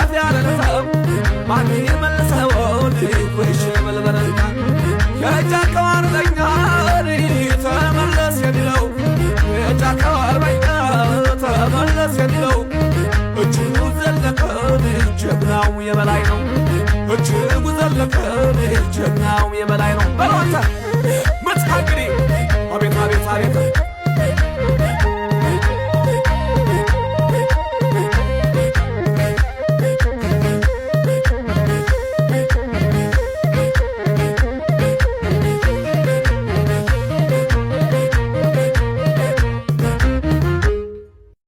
ከተፍ ያለለታው ማን ይመልሰው ኮይሽ በልበረታ የጫካው አርበኛ ተመለስ የሚለው፣ የጫካው አርበኛ ተመለስ የሚለው፣ እጅጉ ዘለቀ ጀግናው የበላይ ነው። እጅጉ ዘለቀ ጀግናው የበላይ ነው። በሏታ።